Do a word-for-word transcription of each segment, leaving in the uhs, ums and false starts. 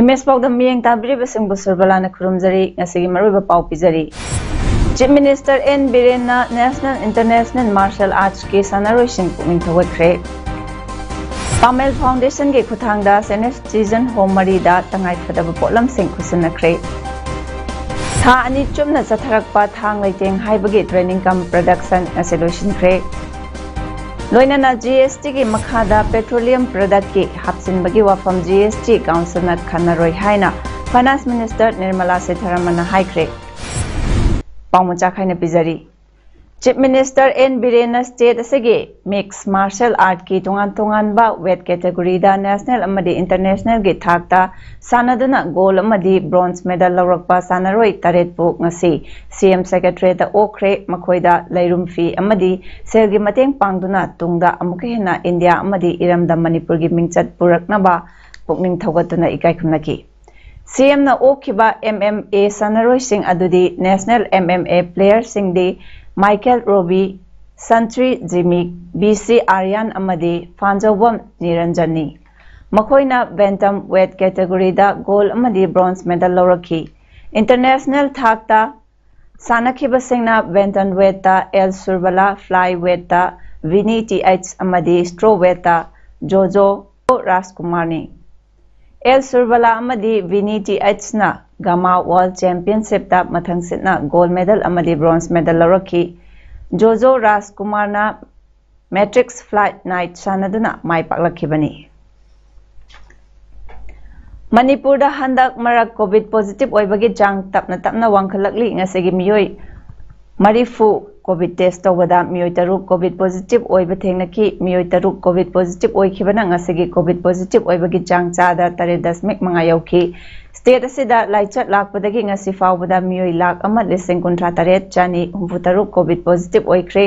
Image ꯄꯥꯎꯗꯝ ꯃꯤꯠꯌꯦꯡ ꯇꯥꯕꯤꯔꯤꯕꯁꯤꯡꯕꯨ ꯁꯨꯔꯕꯂꯥꯅ ꯈꯨꯔꯨꯝꯖꯔꯤ꯫ ꯉꯁꯤꯒꯤ ꯃꯔꯨꯑꯣꯏꯕ ꯄꯥꯎ ꯄꯤꯖꯔꯤ꯫ ꯆꯤꯐ ꯃꯤꯅꯤꯁꯇꯔ ꯑꯦꯟ ꯕꯤꯔꯦꯟꯅ ꯅꯦꯁꯅꯦꯜ ꯏꯟꯇꯔꯅꯦꯁꯅꯦꯜ ꯃꯥꯔꯁꯦꯜ ꯑꯥꯔꯠꯁꯀꯤ ꯁꯥꯟꯅꯔꯣꯏꯁꯤꯡ ꯄꯨꯛꯅꯤꯡ ꯊꯧꯒꯠꯈ꯭ꯔꯦ꯫ ꯄꯥꯃꯦꯜ ꯐꯥꯎꯟꯗꯦꯁꯟꯒꯤ ꯈꯨꯠꯊꯥꯡꯗ ꯁꯦꯅꯤꯌꯔ ꯁꯤꯇꯤꯖꯟ ꯍꯣꯝ ꯃꯔꯤꯗ ꯇꯉꯥꯏ ꯐꯗꯕ ꯄꯣꯠꯂꯝꯁꯤꯡ ꯈꯨꯠꯁꯤꯟꯅꯈ꯭ꯔꯦ꯫ ꯊꯥ ꯑꯅꯤ ꯆꯨꯞꯅ ꯆꯠꯊꯔꯛꯄ ꯊꯥꯡ ꯂꯩꯇꯦꯡ ꯍꯥꯏꯕꯒꯤ ꯇ꯭ꯔꯦꯅꯤꯡ ꯀꯝ ꯄ꯭ꯔꯗꯛꯁꯟ ꯉꯁꯤ ꯂꯣꯏꯁꯤꯟꯈ꯭ꯔꯦ꯫ ꯂꯣꯏꯅꯅ ꯖꯤ ꯑꯦꯁ ꯇꯤꯒꯤ ꯃꯈꯥꯗ ꯄꯦꯇ꯭ꯔꯣꯂꯤꯌꯝ ꯄ꯭ꯔꯗꯛꯀꯤ ꯍꯥꯞꯆꯤꯟꯕꯒꯤ ꯋꯥꯐꯝ ꯖꯤ ꯑꯦꯁ ꯇꯤ ꯀꯥꯎꯟꯁꯤꯜꯅ ꯈꯟꯅꯔꯣꯏ ꯍꯥꯏꯅ ꯐꯥꯏꯅꯥꯟꯁ ꯃꯤꯅꯤꯁꯇꯔ ꯅꯤꯔꯃꯂꯥ ꯁꯤꯊꯥꯔꯥꯃꯟꯅ ꯍꯥꯏꯈ꯭ꯔꯦ꯫ ꯄꯥꯎꯃꯆꯥ ꯈꯥꯏꯅ ꯄꯤꯖꯔꯤ꯫ ꯆꯤꯐ ꯃꯤꯅꯤꯁꯇꯔ ꯑꯦꯟ ꯕꯤꯔꯦꯟꯅ ꯁ꯭ꯇꯦꯠ ꯑꯁꯤꯒꯤ ꯃꯤꯛꯁ ꯃꯥꯔꯁꯦꯜ ꯑꯥꯔꯠꯀꯤ ꯇꯣꯉꯥꯟ ꯇꯣꯉꯥꯟꯕ ꯋꯦꯠ ꯀꯦꯇꯦꯒꯣꯔꯤꯗ ꯅꯦꯁꯅꯦꯜ ꯑꯃꯗꯤ ꯏꯟꯇꯔꯅꯦꯁꯅꯦꯜꯒꯤ ꯊꯥꯛꯇ ꯁꯥꯟꯅꯗꯨꯅ ꯒꯣꯜ ꯑꯃꯗꯤ ꯕ꯭ꯔꯣꯟꯖ ꯃꯦꯗꯜ ꯂꯧꯔꯛꯄ ꯁꯥꯟꯅꯔꯣꯏ ꯇꯔꯦꯠꯄꯨ ꯉꯁꯤ ꯁꯤ ꯑꯦꯝ ꯁꯦꯀ꯭ꯔꯦꯇꯔꯤꯌꯦꯠꯇ ꯑꯣꯛꯈ꯭ꯔꯦ꯫ ꯃꯈꯣꯏꯗ ꯂꯩꯔꯨꯝ ꯐꯤ ꯑꯃꯗꯤ ꯁꯦꯜꯒꯤ ꯃꯇꯦꯡ ꯄꯥꯡꯗꯨꯅ ꯇꯨꯡꯗ ꯑꯃꯨꯛꯀ ꯍꯦꯟꯅ ꯏꯟꯗꯤꯌꯥ ꯑꯃꯗꯤ ꯏꯔꯝꯗꯝ ꯃꯅꯤꯄꯨꯔꯒꯤ ꯃꯤꯡꯆꯠ ꯄꯨꯔꯛꯅꯕ ꯄꯨꯛꯅꯤꯡ ꯊꯧꯒꯠꯇꯨꯅ ꯏꯀꯥꯏ ꯈꯨꯝꯅꯈꯤ꯫ ꯁꯤ ꯑꯦꯝꯅ ꯑꯣꯛꯈꯤꯕ ꯑꯦꯝ ꯑꯦꯝ ꯑꯦ ꯁꯥꯟꯅꯔꯣꯏꯁꯤꯡ ꯑꯗꯨꯗꯤ ꯅꯦꯁꯅꯦꯜ ꯑꯦꯝ ꯑꯦꯝ ꯑꯦ ꯄ꯭ꯂꯦꯌꯔꯁꯤꯡꯗꯤ Michael Robi, Santri Jimik, B C Aryan ꯑꯃꯗꯤ ꯐꯥꯟꯖꯧꯕꯝ ꯅꯤꯔꯟꯖꯟꯅꯤ꯫ ꯃꯈꯣꯏꯅ ꯕꯦꯟꯇꯝ ꯋꯦꯠ ꯀꯦꯇꯦꯒꯣꯔꯤꯗ ꯒꯣꯜ ꯑꯃꯗꯤ ꯕ꯭ꯔꯣꯟꯖ ꯃꯦꯗꯜ ꯂꯧꯔꯛꯈꯤ꯫ ꯏꯟꯇꯔꯅꯦꯁꯅꯦꯜ ꯊꯥꯛꯇ ꯁꯥꯟꯅꯈꯤꯕꯁꯤꯡꯅ ꯕꯦꯟꯇꯝ ꯋꯦꯠꯇ ꯑꯦꯜ ꯁꯨꯔꯕꯂꯥ, ꯐ꯭ꯂꯥꯏ ꯋꯦꯠꯇ ꯚꯤꯅꯤ ꯇꯤ ꯑꯩꯆ ꯑꯃꯗꯤ ꯁ꯭ꯇ꯭ꯔꯣ ꯋꯦꯠꯇ ꯖꯣꯖꯣ ꯔꯥꯖꯀꯨꯃꯥꯔꯅꯤ꯫ ꯑꯦꯜ ꯁꯨꯔꯕꯂꯥ ꯑꯃꯗꯤ ꯚꯤꯅꯤ ꯇꯤ ꯑꯩꯆꯅ ꯒꯥꯃꯥ ꯋꯥꯔꯜꯗ ꯆꯦꯝꯄꯤꯌꯟꯁꯤꯞꯇ ꯃꯊꯪꯁꯤꯠꯅ ꯒꯣꯜꯗ ꯃꯦꯗꯜ ꯑꯃꯗꯤ ꯕ꯭ꯔꯣꯟꯖ ꯃꯦꯗꯜ ꯂꯧꯔꯛꯈꯤ꯫ ꯖꯣꯖꯣ ꯔꯥꯖꯀꯨꯃꯥꯔꯅ ꯃꯦꯇ꯭ꯔꯤꯛꯁ ꯐ꯭ꯂꯥꯏꯠ ꯅꯥꯏꯠ ꯁꯥꯟꯅꯗꯨꯅ ꯃꯥꯏ ꯄꯥꯛꯂꯛꯈꯤꯕꯅꯤ꯫ ꯃꯅꯤꯄꯨꯔꯗ ꯍꯟꯗꯛ ꯃꯔꯛ ꯀꯣꯚꯤꯗ ꯄꯣꯖꯤꯇꯤꯚ ꯑꯣꯏꯕꯒꯤ ꯆꯥꯡ ꯇꯞꯅ ꯇꯞꯅ ꯋꯥꯡꯈꯠꯂꯛꯂꯤ꯫ ꯉꯁꯤꯒꯤ ꯃꯤꯑꯣꯏ ꯃꯔꯤꯐꯨ ꯀꯣꯚꯤꯗ ꯇꯦꯁ ꯇꯧꯕꯗ ꯃꯤꯑꯣꯏ ꯇꯔꯨꯛ ꯀꯣꯚꯤꯗ ꯄꯣꯖꯤꯇꯤꯚ ꯑꯣꯏꯕ ꯊꯦꯡꯅꯈꯤ꯫ ꯃꯤꯑꯣꯏ ꯇꯔꯨꯛ ꯀꯣꯚꯤꯗ ꯄꯣꯖꯤꯇꯤꯚ ꯑꯣꯏꯈꯤꯕꯅ ꯉꯁꯤꯒꯤ ꯀꯣꯚꯤꯗ ꯄꯣꯖꯤꯇꯤꯚ ꯑꯣꯏꯕꯒꯤ ꯆꯥꯡ ꯆꯥꯗ ꯇꯔꯦꯠ ꯗꯁꯃꯤꯛ ꯃꯉꯥ ꯌꯧꯈꯤ꯫ ꯁ꯭ꯇꯦꯠ ꯑꯁꯤꯗ ꯂꯥꯏꯆꯠ ꯂꯥꯛꯄꯗꯒꯤ ꯉꯁꯤ ꯐꯥꯎꯕꯗ ꯃꯤꯑꯣꯏ ꯂꯥꯈ ꯑꯃ ꯂꯤꯁꯤꯡ ꯀꯨꯟꯊ꯭ꯔꯥ ꯇꯔꯦꯠ ꯆꯅꯤ ꯍꯨꯝꯐꯨ ꯇꯔꯨꯛ ꯀꯣꯚꯤꯗ ꯄꯣꯖꯤꯇꯤꯚ ꯑꯣꯏꯈ꯭ꯔꯦ꯫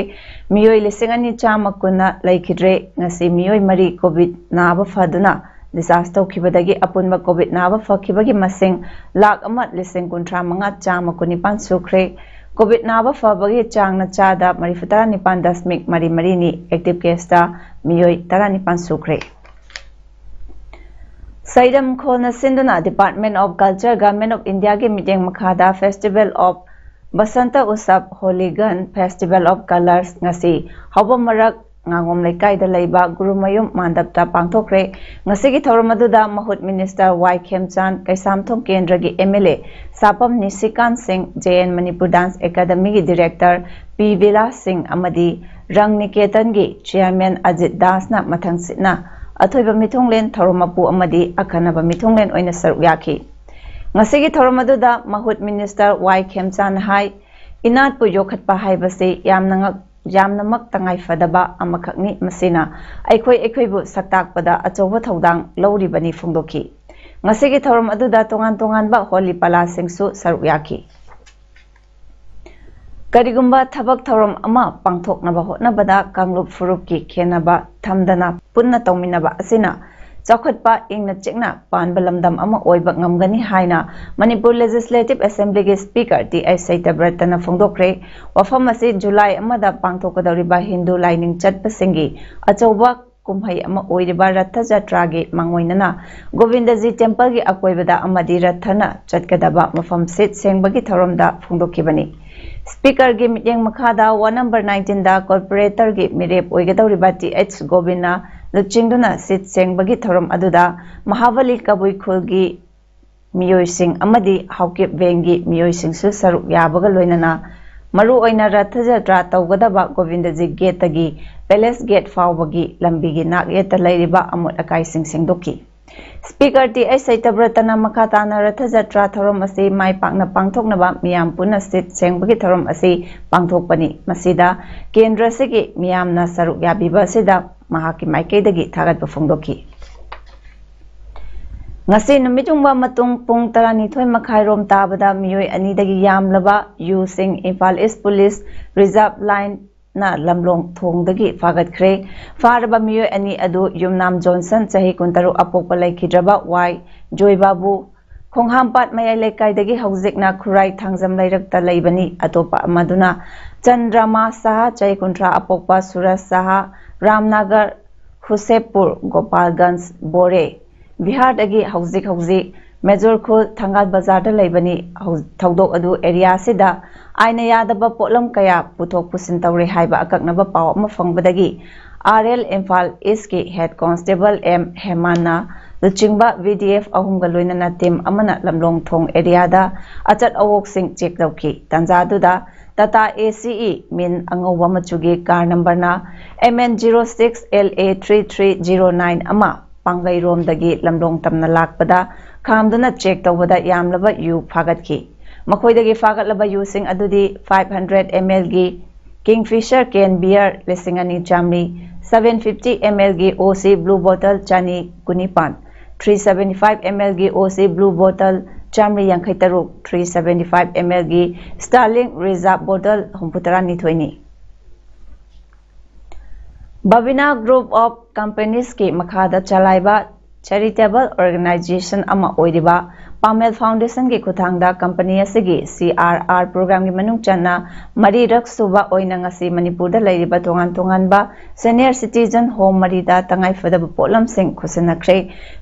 ꯃꯤꯑꯣꯏ ꯂꯤꯁꯤꯡ ꯑꯅꯤ ꯆꯥꯝꯃ ꯀꯨꯟꯅ ꯂꯩꯈꯤꯗ꯭ꯔꯦ꯫ ꯉꯁꯤ ꯃꯤꯑꯣꯏ ꯃꯔꯤ ꯀꯣꯚꯤꯗ ꯅꯥꯕ ꯐꯗꯨꯅ ꯗꯤꯁꯆꯥꯔꯖ ꯇꯧꯈꯤꯕꯗꯒꯤ ꯑꯄꯨꯟꯕ ꯀꯣꯚꯤꯗ ꯅꯥꯕ ꯐꯈꯤꯕꯒꯤ ꯃꯁꯤꯡ ꯂꯥꯈ ꯑꯃ ꯂꯤꯁꯤꯡ ꯀꯨꯟꯊ꯭ꯔꯥ ꯃꯉꯥ ꯆꯥꯝꯃ ꯀꯨꯟꯅꯤꯄꯥꯟ ꯁꯨꯈ꯭ꯔꯦ꯫ ꯀꯣꯚꯤꯗ ꯅꯥꯕ ꯐꯕꯒꯤ ꯆꯥꯡꯅ ꯆꯥꯗ ꯃꯔꯤꯐꯨ ꯇꯔꯥꯅꯤꯄꯥꯟ ꯗꯁꯃꯤꯛ ꯃꯔꯤ ꯃꯔꯤꯅꯤ꯫ ꯑꯦꯛꯇꯤꯚ ꯀꯦꯁꯇ ꯃꯤꯑꯣꯏ ꯇꯔꯥꯅꯤꯄꯥꯟ ꯁꯨꯈ꯭ꯔꯦ꯫ ꯁꯩꯔꯝ ꯈꯣꯜꯅ ꯁꯤꯟꯗꯨꯅ Department of Culture, Government of Indiaꯒꯤ ꯃꯤꯠꯌꯦꯡ ꯃꯈꯥꯗ Festival of Basanta Utsav, Holi Gun, Festival of Colors ꯉꯁꯤ ꯍꯥꯎꯕꯝ ꯃꯔꯛ ꯉꯥꯉꯣꯝ ꯂꯩꯀꯥꯏꯗ ꯂꯩꯕ ꯒꯨꯔꯨꯃꯌꯨꯝ ꯃꯥꯟꯗꯞꯇ ꯄꯥꯡꯊꯣꯛꯈ꯭ꯔꯦ꯫ ꯉꯁꯤꯒꯤ ꯊꯧꯔꯝ ꯑꯗꯨꯗ ꯃꯍꯨꯠ ꯃꯤꯅꯤꯁꯇꯔ ꯋꯥꯏ ꯈꯦꯝꯆꯥꯟ, ꯀꯩꯁꯥꯝꯊꯣꯡ ꯀꯦꯟꯗ꯭ꯔꯒꯤ M L A Shapam Nishikant Singh, J N Manipur dance ꯑꯦꯀꯥꯗꯃꯤꯒꯤ ꯗꯤꯔꯦꯛꯇꯔ ꯄꯤ ꯕꯤꯂꯥꯁ ꯁꯤꯡ ꯑꯃꯗꯤ ꯔꯪ ꯅꯤꯀꯦꯇꯟꯒꯤ ꯆꯤꯌꯥꯔꯃꯦꯟ ꯑꯖꯤꯠ ꯗꯥꯁꯅ ꯃꯊꯪꯁꯤꯠꯅ ꯑꯊꯣꯏꯕ ꯃꯤꯊꯨꯡꯂꯦꯟ, ꯊꯧꯔꯝ ꯃꯄꯨ ꯑꯃꯗꯤ ꯑꯈꯟꯅꯕ ꯃꯤꯊꯨꯡꯂꯦꯟ ꯑꯣꯏꯅ ꯁꯔꯨꯛ ꯌꯥꯈꯤ꯫ ꯉꯁꯤꯒꯤ ꯊꯧꯔꯝ ꯑꯗꯨꯗ ꯃꯍꯨꯠ ꯃꯤꯅꯤꯁꯇꯔ ꯋꯥꯏ ꯈꯦꯝꯆꯥꯟ ꯍꯥꯏ, ꯏꯅꯥꯠꯄꯨ ꯌꯣꯛꯈꯠꯄ ꯍꯥꯏꯕꯁꯤ ꯌꯥꯝꯅ ꯉꯛ-, ꯌꯥꯝꯅꯃꯛ ꯇꯉꯥꯏ ꯐꯗꯕ ꯑꯃꯈꯛꯅꯤ꯫ ꯃꯁꯤꯅ ꯑꯩꯈꯣꯏ ꯑꯩꯈꯣꯏꯕꯨ ꯁꯛꯇꯥꯛꯄꯗ ꯑꯆꯧꯕ ꯊꯧꯗꯥꯡ ꯂꯧꯔꯤꯕꯅꯤ ꯐꯣꯡꯗꯣꯛꯈꯤ꯫ ꯉꯁꯤꯒꯤ ꯊꯧꯔꯝ ꯑꯗꯨꯗ ꯇꯣꯉꯥꯟ ꯇꯣꯉꯥꯟꯕ ꯍꯣꯂꯤ ꯄꯂꯥꯁꯤꯡꯁꯨ ꯁꯔꯨꯛ ꯌꯥꯈꯤ꯫ ꯀꯔꯤꯒꯨꯝꯕ ꯊꯕꯛ ꯊꯧꯔꯝ ꯑꯃ ꯄꯥꯡꯊꯣꯛꯅꯕ ꯍꯣꯠꯅꯕꯗ ꯀꯥꯡꯂꯨꯞ ꯐꯨꯔꯨꯞꯀꯤ ꯈꯦꯟꯅꯕ ꯊꯝꯗꯅ ꯄꯨꯟꯅ ꯇꯧꯃꯤꯟꯅꯕ ꯑꯁꯤꯅ ꯆꯥꯎꯈꯠꯄ, ꯏꯪꯅ ꯆꯤꯛꯅ ꯄꯥꯟꯕ ꯂꯝꯗꯝ ꯑꯃ ꯑꯣꯏꯕ ꯉꯝꯒꯅꯤ ꯍꯥꯏꯅ ꯃꯅꯤꯄꯨꯔ ꯂꯦꯖꯤꯁꯂꯦꯇꯤꯚ ꯑꯦꯁꯦꯝꯕ꯭ꯂꯤꯒꯤ ꯁ꯭ꯄꯤꯀꯔ ꯇꯤ ꯑꯩꯆ ꯁꯩꯇꯕ꯭ꯔꯇꯅ ꯐꯣꯡꯗꯣꯛꯈ꯭ꯔꯦ꯫ ꯋꯥꯐꯝ ꯑꯁꯤ ꯖꯨꯂꯥꯏ ꯑꯃꯗ ꯄꯥꯡꯊꯣꯛꯀꯗꯧꯔꯤꯕ ꯍꯤꯟꯗꯨ ꯂꯥꯏꯅꯤꯡ ꯆꯠꯄꯁꯤꯡꯒꯤ ꯑꯆꯧꯕ ꯀꯨꯝꯍꯩ ꯑꯃ ꯑꯣꯏꯔꯤꯕ ꯔꯊ ꯖꯇ꯭ꯔꯥꯒꯤ ꯃꯥꯡꯑꯣꯏꯅꯅ ꯒꯣꯕꯤꯟꯗꯖꯤ ꯇꯦꯝꯄꯜꯒꯤ ꯑꯀꯣꯏꯕꯗ ꯑꯃꯗꯤ ꯔꯊꯅ ꯆꯠꯀꯗꯕ ꯃꯐꯝ ꯁꯤꯠ ꯁꯦꯡꯕꯒꯤ ꯊꯧꯔꯝꯗ ꯐꯣꯡꯗꯣꯛꯈꯤꯕꯅꯤ꯫ ꯁ꯭ꯄꯤꯀꯔꯒꯤ ꯃꯤꯠꯌꯦꯡ ꯃꯈꯥꯗ ꯋꯥꯔꯗ ꯅꯝꯕꯔ ꯅꯥꯏꯟꯇꯤꯟꯗ ꯀꯣꯔꯄꯣꯔꯦꯇꯔꯒꯤ ꯃꯤꯔꯦꯞ ꯑꯣꯏꯒꯗꯧꯔꯤꯕ ꯇꯤ ꯑꯩꯆ ꯒꯣꯕꯤꯟꯅ ꯂꯨꯆꯤꯡꯗꯨꯅ ꯁꯤꯠ ꯁꯦꯡꯕꯒꯤ ꯊꯧꯔꯝ ꯑꯗꯨꯗ ꯃꯍꯥꯕꯂꯤ ꯀꯕꯨꯏ ꯈꯨꯜꯒꯤ ꯃꯤꯑꯣꯏꯁꯤꯡ ꯑꯃꯗꯤ ꯍꯥꯎꯀꯤꯞ ꯕꯦꯡꯒꯤ ꯃꯤꯑꯣꯏꯁꯤꯡꯁꯨ ꯁꯔꯨꯛ ꯌꯥꯕꯒ ꯂꯣꯏꯅꯅ ꯃꯔꯨꯑꯣꯏꯅ ꯔꯊ ꯖꯇ꯭ꯔꯥ ꯇꯧꯒꯗꯕ ꯒꯣꯕꯤꯟꯗꯖꯤ ꯒꯦꯠꯇꯒꯤ ꯄꯦꯂꯦꯁ ꯒꯦꯠ ꯐꯥꯎꯕꯒꯤ ꯂꯝꯕꯤꯒꯤ ꯅꯥꯛꯌꯦꯠꯇ ꯂꯩꯔꯤꯕ ꯑꯃꯣꯠ ꯑꯀꯥꯏꯁꯤꯡ ꯁꯦꯡꯗꯣꯛꯈꯤ꯫ ꯁ꯭ꯄꯤꯀꯔ ꯇꯤ ꯑꯩꯆ ꯁꯇ꯭ꯌꯕ꯭ꯔꯇꯅ ꯃꯈꯥ ꯇꯥꯅ ꯔꯊ ꯖꯇ꯭ꯔꯥ ꯊꯧꯔꯝ ꯑꯁꯤ ꯃꯥꯏ ꯄꯥꯛꯅ ꯄꯥꯡꯊꯣꯛꯅꯕ ꯃꯤꯌꯥꯝ ꯄꯨꯟꯅ ꯁꯤꯠ ꯁꯦꯡꯕꯒꯤ ꯊꯧꯔꯝ ꯑꯁꯤ ꯄꯥꯡꯊꯣꯛꯄꯅꯤ꯫ ꯃꯁꯤꯗ ꯀꯦꯟꯗ꯭ꯔꯁꯤꯒꯤ ꯃꯤꯌꯥꯝꯅ ꯁꯔꯨꯛ ꯌꯥꯕꯤꯕ ꯑꯁꯤꯗ ꯃꯍꯥꯛꯀꯤ ꯃꯥꯏꯀꯩꯗꯒꯤ ꯊꯥꯒꯠꯄ ꯐꯣꯡꯗꯣꯛꯈꯤ꯫ ꯉꯁꯤ ꯅꯨꯃꯤꯠ ꯌꯨꯡꯕ ꯃꯇꯨꯡ ꯄꯨꯡ ꯇꯔꯥꯅꯤꯊꯣꯏ ꯃꯈꯥꯏꯔꯣꯝ ꯇꯥꯕꯗ ꯃꯤꯑꯣꯏ ꯑꯅꯤꯗꯒꯤ ꯌꯥꯝꯂꯕ ꯌꯨꯁꯤꯡ ꯏꯝꯐꯥꯜ ꯏꯁ ꯄꯨꯂꯤꯁ ꯔꯤꯖꯥꯔꯚ ꯂꯥꯏꯟ ꯅ ꯂꯝꯂꯣꯡ ꯊꯣꯡꯗꯒꯤ ꯐꯥꯒꯠꯈ꯭ꯔꯦ꯫ ꯐꯥꯔꯕ ꯃꯤꯑꯣꯏ ꯑꯅꯤ ꯑꯗꯨ ꯌꯨꯝꯅꯥꯝ ꯖꯣꯟꯁꯟ, ꯆꯍꯤ ꯀꯨꯟꯇꯔꯨꯛ, ꯑꯄꯣꯛꯄ ꯂꯩꯈꯤꯗ꯭ꯔꯕ ꯋꯥꯏ ꯖꯣꯏꯕꯥꯕꯨ, ꯈꯣꯡꯍꯥꯝꯄꯥꯠ ꯃꯌꯥꯏ ꯂꯩꯀꯥꯏꯗꯒꯤ, ꯍꯧꯖꯤꯛꯅ ꯈꯨꯔꯥꯏ ꯊꯥꯡꯖꯝ ꯂꯩꯔꯛꯇ ꯂꯩꯕꯅꯤ꯫ ꯑꯇꯣꯞꯄ ꯑꯃꯗꯨꯅ ꯆꯟꯗ꯭ꯔꯃꯥ ꯁꯍꯥ, ꯆꯍꯤ ꯀꯨꯟꯊ꯭ꯔꯥ, ꯑꯄꯣꯛꯄ ꯁꯨꯔꯖ ꯁꯍꯥ, ꯔꯥꯝꯅꯒꯔ, ꯍꯨꯁꯦꯞꯄꯨꯔ, ꯒꯣꯄꯥꯜꯒꯟꯖ, ꯕꯣꯔꯦ꯫ ꯕꯤꯍꯥꯔꯗꯒꯤ ꯍꯧꯖꯤꯛ ꯍꯧꯖꯤꯛ ꯃꯦꯖꯣꯔ ꯈꯨꯜ ꯊꯪꯒꯥꯜ ꯕꯖꯥꯔꯗ ꯂꯩꯕꯅꯤ꯫ ꯍꯧ-, ꯊꯧꯗꯣꯛ ꯑꯗꯨ ꯑꯦꯔꯤꯌꯥ ꯑꯁꯤꯗ ꯑꯥꯏꯟꯅ ꯌꯥꯗꯕ ꯄꯣꯠꯂꯝ ꯀꯌꯥ ꯄꯨꯊꯣꯛ ꯄꯨꯁꯤꯟ ꯇꯧꯔꯦ ꯍꯥꯏꯕ ꯑꯀꯛꯅꯕ ꯄꯥꯎ ꯑꯃ ꯐꯪꯕꯗꯒꯤ ꯑꯥꯔ ꯑꯦꯜ ꯏꯝꯐꯥꯜ ꯏꯁꯀꯤ ꯍꯦꯗ ꯀꯣꯟꯁꯇꯦꯕꯜ ꯑꯦꯝ ꯍꯦꯃꯥꯟꯅ ꯂꯨꯆꯤꯡꯕ ꯚꯤ ꯗꯤ ꯑꯦꯐ ꯑꯍꯨꯝꯒ ꯂꯣꯏꯅꯅ ꯇꯤꯝ ꯑꯃꯅ ꯂꯝꯂꯣꯡ ꯊꯣꯡ ꯑꯦꯔꯤꯌꯥꯗ ꯑꯆꯠ ꯑꯋꯣꯛꯁꯤꯡ ꯆꯦꯛ ꯇꯧꯈꯤ꯫ ꯇꯥꯟꯖꯥꯗꯨꯗ ꯇꯥꯇꯥ ꯑꯦ ꯁꯤ ꯏ ꯃꯤꯟ ꯑꯉꯧꯕ ꯃꯆꯨꯒꯤ ꯀꯥꯔ ꯅꯝꯕꯔꯅ M N zero six L A three three zero nine ꯑꯃ ꯄꯥꯡꯒꯩꯔꯣꯝꯗꯒꯤ ꯂꯝꯂꯣꯡ ꯇꯝꯅ ꯂꯥꯛꯄꯗ ꯈꯥꯝꯗꯨꯅ ꯆꯦꯛ ꯇꯧꯕꯗ ꯌꯥꯝꯂꯕ ꯌꯨ ꯐꯥꯒꯠꯈꯤ꯫ ꯃꯈꯣꯏꯗꯒꯤ ꯐꯥꯒꯠꯂꯕ ꯌꯨꯁꯤꯡ ꯑꯗꯨꯗꯤ ꯐꯥꯏꯚ ꯍꯟꯗ꯭ꯔꯦꯠ ꯑꯦꯝ ꯑꯦꯜꯒꯤ ꯀꯤꯡꯐꯤꯁꯔ ꯀꯦꯟ ꯕꯤꯌꯔ ꯂꯤꯁꯤꯡ ꯑꯅꯤ ꯆꯥꯃꯔꯤ, ꯁꯚꯦꯟ ꯐꯤꯐꯇꯤ ꯑꯦꯝ ꯑꯦꯜꯒꯤ ꯑꯣ ꯁꯤ ꯕ꯭ꯂꯨ ꯕꯣꯇꯜ ꯆꯅꯤ ꯀꯨꯟꯅꯤꯄꯥꯟ, ꯊ꯭ꯔꯤ ꯁꯚꯦꯟꯇꯤ ꯐꯥꯏꯚ ꯑꯦꯝ ꯑꯦꯜꯒꯤ ꯑꯣ ꯁꯤ ꯕ꯭ꯂꯨ ꯕꯣꯇꯜ ꯆꯥꯃꯔꯤ ꯌꯥꯡꯈꯩ ꯇꯔꯨꯛ, ꯊ꯭ꯔꯤ ꯁꯚꯦꯟꯇꯤ ꯐꯥꯏꯚ ꯑꯦꯝ ꯑꯦꯜꯒꯤ ꯁ꯭ꯇꯥꯔꯂꯤꯡ ꯔꯤꯖꯥꯔꯚ ꯕꯣꯇꯜ ꯍꯨꯝꯐꯨ ꯇꯔꯥꯅꯤꯊꯣꯏꯅꯤ꯫ ꯕꯕꯤꯅꯥ ꯒ꯭ꯔꯨꯞ ꯑꯣꯐ ꯀꯝꯄꯦꯅꯤꯁꯀꯤ ꯃꯈꯥꯗ ꯆꯂꯥꯏꯕ ꯆꯦꯔꯤꯇꯦꯕꯜ ꯑꯣꯔꯒꯅꯥꯏꯖꯦꯁꯟ ꯑꯃ ꯑꯣꯏꯔꯤꯕ ꯄꯥꯃꯦꯜ ꯐꯥꯎꯟꯗꯦꯁꯟꯒꯤ ꯈꯨꯠꯊꯥꯡꯗ ꯀꯝꯄꯅꯤ ꯑꯁꯤꯒꯤ ꯁꯤ ꯑꯥꯔ ꯑꯥꯔ ꯄ꯭ꯔꯣꯒ꯭ꯔꯥꯝꯒꯤ ꯃꯅꯨꯡ ꯆꯟꯅ ꯃꯔꯤꯔꯛ ꯁꯨꯕ ꯑꯣꯏꯅ ꯉꯁꯤ ꯃꯅꯤꯄꯨꯔꯗ ꯂꯩꯔꯤꯕ ꯇꯣꯉꯥꯟ ꯇꯣꯉꯥꯟꯕ ꯁꯦꯅꯤꯌꯔ ꯁꯤꯇꯤꯖꯟ ꯍꯣꯝ ꯃꯔꯤꯗ ꯇꯉꯥꯏꯐꯗꯕ ꯄꯣꯠꯂꯝꯁꯤꯡ ꯈꯨꯠꯁꯤꯟꯅꯈ꯭ꯔꯦ꯫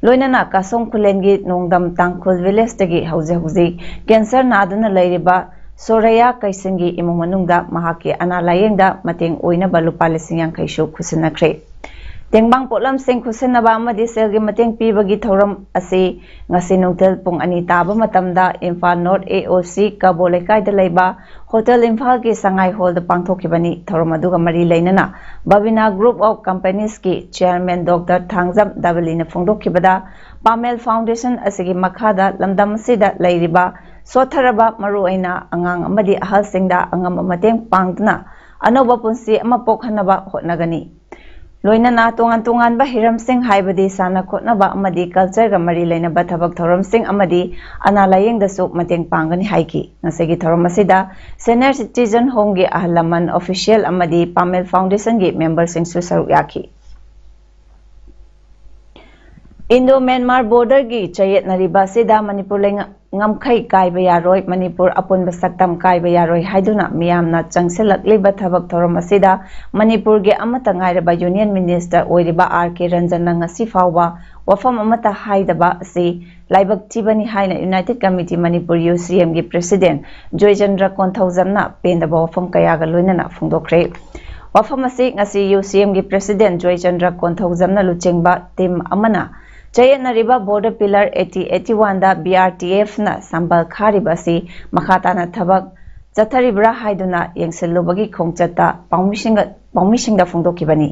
ꯂꯣꯏꯅꯅ ꯀꯥꯁꯣꯡ ꯈꯨꯂꯦꯟꯒꯤ ꯅꯣꯡꯗꯝ ꯇꯥꯡꯈꯨꯜ ꯚꯤꯂꯦꯖꯇꯒꯤ ꯍꯧꯖꯤꯛ ꯍꯧꯖꯤꯛ ꯀꯦꯟꯁꯔ ꯅꯥꯗꯨꯅ ꯂꯩꯔꯤꯕ ꯁꯣꯔꯩꯌꯥ ꯀꯩꯁꯤꯡꯒꯤ ꯏꯃꯨꯡ ꯃꯅꯨꯡꯗ ꯃꯍꯥꯛꯀꯤ ꯑꯅꯥ ꯂꯥꯌꯦꯡꯗ ꯃꯇꯦꯡ ꯑꯣꯏꯅꯕ ꯂꯨꯄꯥ ꯂꯤꯁꯤꯡ ꯌꯥꯡꯈꯩꯁꯨ ꯈꯨꯠꯁꯤꯟꯅꯈ꯭ꯔꯦ꯫ ꯇꯦꯡꯕꯥꯡ ꯄꯣꯠꯂꯝꯁꯤꯡ ꯈꯨꯠꯁꯤꯟꯅꯕ ꯑꯃꯗꯤ ꯁꯦꯜꯒꯤ ꯃꯇꯦꯡ ꯄꯤꯕꯒꯤ ꯊꯧꯔꯝ ꯑꯁꯤ ꯉꯁꯤ ꯅꯨꯡꯊꯤꯜ ꯄꯨꯡ ꯑꯅꯤ ꯇꯥꯕ ꯃꯇꯝꯗ ꯏꯝꯐꯥꯜ ꯅꯣꯔꯠ ꯑꯦ ꯑꯣ ꯁꯤ ꯀꯕꯣ ꯂꯩꯀꯥꯏꯗ ꯂꯩꯕ ꯍꯣꯇꯦꯜ ꯏꯝꯐꯥꯜꯒꯤ ꯁꯉꯥꯏ ꯍꯣꯜꯗ ꯄꯥꯡꯊꯣꯛꯈꯤꯕꯅꯤ꯫ ꯊꯧꯔꯝ ꯑꯗꯨꯒ ꯃꯔꯤ ꯂꯩꯅꯅ ꯕꯕꯤꯅꯥ ꯒ꯭ꯔꯨꯞ ꯑꯣꯐ ꯀꯝꯄꯅꯤꯁꯀꯤ ꯆꯤꯌꯔꯃꯦꯟ ꯗꯣꯛꯇꯔ ꯊꯥꯡꯖꯝ ꯗꯕꯂꯤꯅ ꯐꯣꯡꯗꯣꯛꯈꯤꯕꯗ, ꯄꯥꯃꯦꯜ ꯐꯥꯎꯟꯗꯦꯁꯟ ꯑꯁꯤꯒꯤ ꯃꯈꯥꯗ ꯂꯝꯗꯝ ꯑꯁꯤꯗ ꯂꯩꯔꯤꯕ ꯁꯣꯠꯊꯔꯕ, ꯃꯔꯨꯑꯣꯏꯅ ꯑꯉꯥꯡ ꯑꯃꯗꯤ ꯑꯍꯜꯁꯤꯡꯗ ꯑꯉꯝꯕ ꯃꯇꯦꯡ ꯄꯥꯡꯗꯨꯅ ꯑꯅꯧꯕ ꯄꯨꯟꯁꯤ ꯑꯃ ꯄꯣꯛꯍꯟꯅꯕ ꯍꯣꯠꯅꯒꯅꯤ꯫ ꯂꯣꯏꯅꯅ ꯇꯣꯉꯥꯟ ꯇꯣꯉꯥꯟꯕ ꯍꯤꯔꯝꯁꯤꯡ, ꯍꯥꯏꯕꯗꯤ ꯁꯥꯟꯅ ꯈꯣꯠꯅꯕ ꯑꯃꯗꯤ ꯀꯜꯆꯔꯒ ꯃꯔꯤ ꯂꯩꯅꯕ ꯊꯕꯛ ꯊꯧꯔꯝꯁꯤꯡ ꯑꯃꯗꯤ ꯑꯅꯥ ꯂꯥꯌꯦꯡꯗꯁꯨ ꯃꯇꯦꯡ ꯄꯥꯡꯒꯅꯤ ꯍꯥꯏꯈꯤ꯫ ꯉꯁꯤꯒꯤ ꯊꯧꯔꯝ ꯑꯁꯤꯗ ꯁꯦꯅꯤꯌꯔ ꯁꯤꯇꯤꯖꯟ ꯍꯣꯝꯒꯤ ꯑꯍꯜ ꯂꯃꯟ, ꯑꯣꯐꯤꯁꯤꯌꯦꯜ ꯑꯃꯗꯤ ꯄꯥꯃꯦꯜ ꯐꯥꯎꯟꯗꯦꯁꯟꯒꯤ ꯃꯦꯝꯕꯔꯁꯤꯡꯁꯨ ꯁꯔꯨꯛ ꯌꯥꯈꯤ꯫ ꯏꯟꯗꯣ ꯃ꯭ꯌꯥꯟꯃꯥꯔ ꯕꯣꯔꯗꯔꯒꯤ ꯆꯌꯦꯠꯅꯔꯤꯕ ꯑꯁꯤꯗ ꯃꯅꯤꯄꯨꯔ ꯂꯩꯉꯥꯛ ꯉꯝꯈꯩ ꯀꯥꯏꯕ ꯌꯥꯔꯣꯏ, ꯃꯅꯤꯄꯨꯔ ꯑꯄꯨꯟꯕ ꯁꯛꯇꯝ ꯀꯥꯏꯕ ꯌꯥꯔꯣꯏ ꯍꯥꯏꯗꯨꯅ ꯃꯤꯌꯥꯝꯅ ꯆꯪꯁꯤꯜꯂꯛꯂꯤꯕ ꯊꯕꯛ ꯊꯧꯔꯝ ꯑꯁꯤꯗ ꯃꯅꯤꯄꯨꯔꯒꯤ ꯑꯃꯠꯇ ꯉꯥꯏꯔꯕ ꯌꯨꯅꯤꯌꯟ ꯃꯤꯅꯤꯁꯇꯔ ꯑꯣꯏꯔꯤꯕ ꯑꯥꯔ ꯀꯦ ꯔꯟꯖꯟꯅ ꯉꯁꯤ ꯐꯥꯎꯕ ꯋꯥꯐꯝ ꯑꯃꯠꯇ ꯍꯥꯏꯗꯕ ꯑꯁꯤ ꯂꯥꯏꯕꯛ ꯊꯤꯕꯅꯤ ꯍꯥꯏꯅ ꯌꯨꯅꯥꯏꯇꯦꯗ ꯀꯃꯤꯇꯤ ꯃꯅꯤꯄꯨꯔ, ꯌꯨ ꯁꯤ ꯑꯦꯝꯒꯤ ꯄ꯭ꯔꯦꯁꯤꯗꯦꯟꯠ ꯖꯣꯏꯆꯟꯗ꯭ꯔ ꯀꯣꯟꯊꯧꯖꯝꯅ ꯄꯦꯟꯗꯕ ꯋꯥꯐꯝ ꯀꯌꯥꯒ ꯂꯣꯏꯅꯅ ꯐꯣꯡꯗꯣꯛꯈ꯭ꯔꯦ꯫ ꯋꯥꯐꯝ ꯑꯁꯤ ꯉꯁꯤ ꯌꯨ ꯁꯤ ꯑꯦꯝꯒꯤ ꯄ꯭ꯔꯦꯁꯤꯗꯦꯟꯠ ꯖꯣꯏꯆꯟꯗ꯭ꯔ ꯀꯣꯟꯊꯧꯖꯝꯅ ꯂꯨꯆꯤꯡꯕ ꯇꯤꯝ ꯑꯃꯅ ꯆꯌꯦꯠꯅꯔꯤꯕ ꯕꯣꯔꯗꯔ ꯄꯤꯂꯔ ꯑꯩꯠꯇꯤ ꯑꯩꯠꯇꯤ ꯋꯥꯟꯗ ꯕꯤ ꯑꯥꯔ ꯇꯤ ꯑꯦꯐꯅ ꯁꯝꯕꯜ ꯈꯥꯔꯤꯕ ꯑꯁꯤ ꯃꯈꯥ ꯇꯥꯅ ꯊꯕꯛ ꯆꯠꯊꯔꯤꯕ꯭ꯔꯥ ꯍꯥꯏꯗꯨꯅ ꯌꯦꯡꯁꯤꯜꯂꯨꯕꯒꯤ ꯈꯣꯡꯆꯠꯇ ꯄꯥꯎꯃꯤꯁꯤꯡꯒ-, ꯄꯥꯎꯃꯤꯁꯤꯡꯗ ꯐꯣꯡꯗꯣꯛꯈꯤꯕꯅꯤ꯫